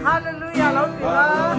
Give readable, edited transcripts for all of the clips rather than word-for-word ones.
Hallelujah lo ti la.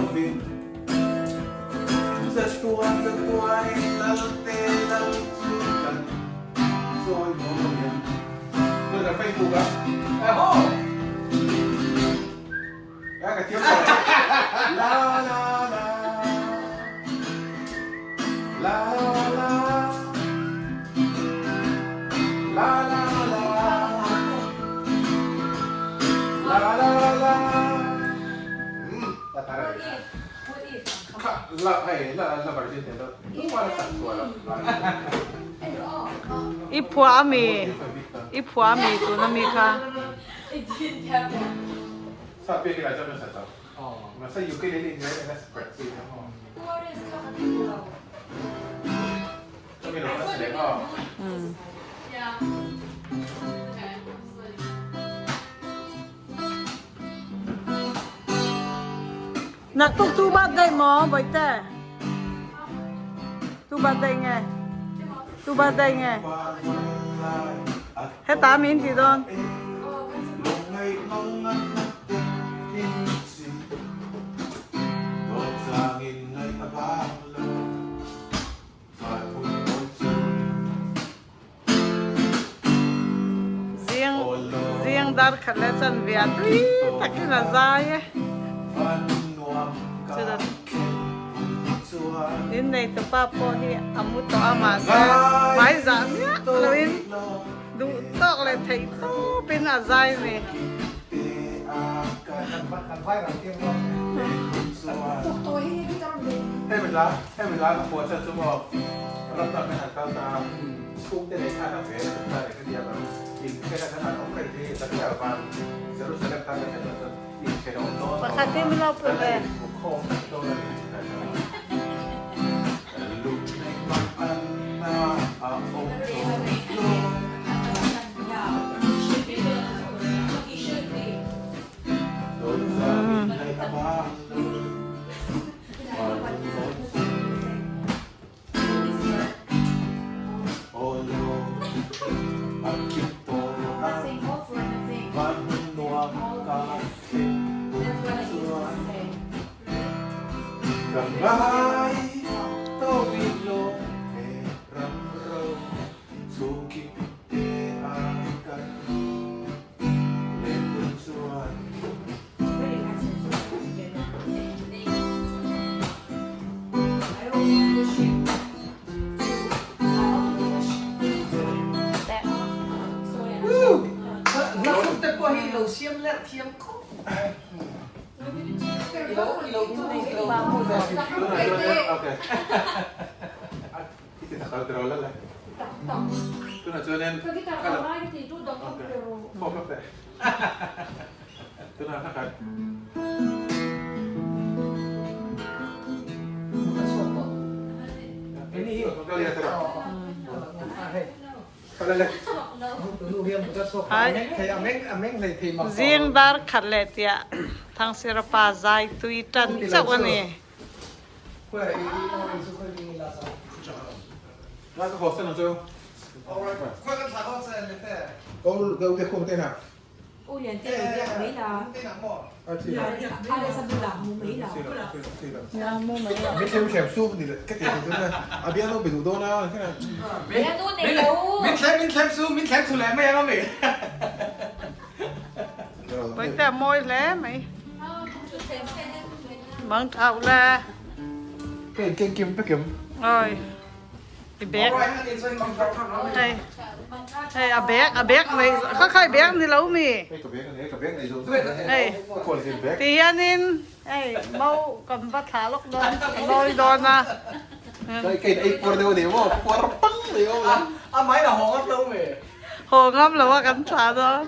I phuah ami i phuah ami tuna mi kha. Naktuk tu birthday maw Bawihte? Tu birthday nge? Tu birthday nge? Heta min ti dawn. Zing zing dar khat leh chan ve a tui takin a zai e. Chuta in neitupa pawh hi a mu tawh a mahse hmai zah miah loin duh tawk leh theih tawpin a zai a ni. Pakhat hi min lo pui ve. Zing dar khat leh tiah Thangsirapa zai tui tan chauh a ni. Bawihte a mawi hle mai. Mang thau le. Oi. I bag. Hei. Hei a bag a bag nei kha khai bag ni lo mi. Hei. Ti hianin hei mau kan va thla lawk dawn a lawi dawn a. Haw ngam lo a kan thla dawn.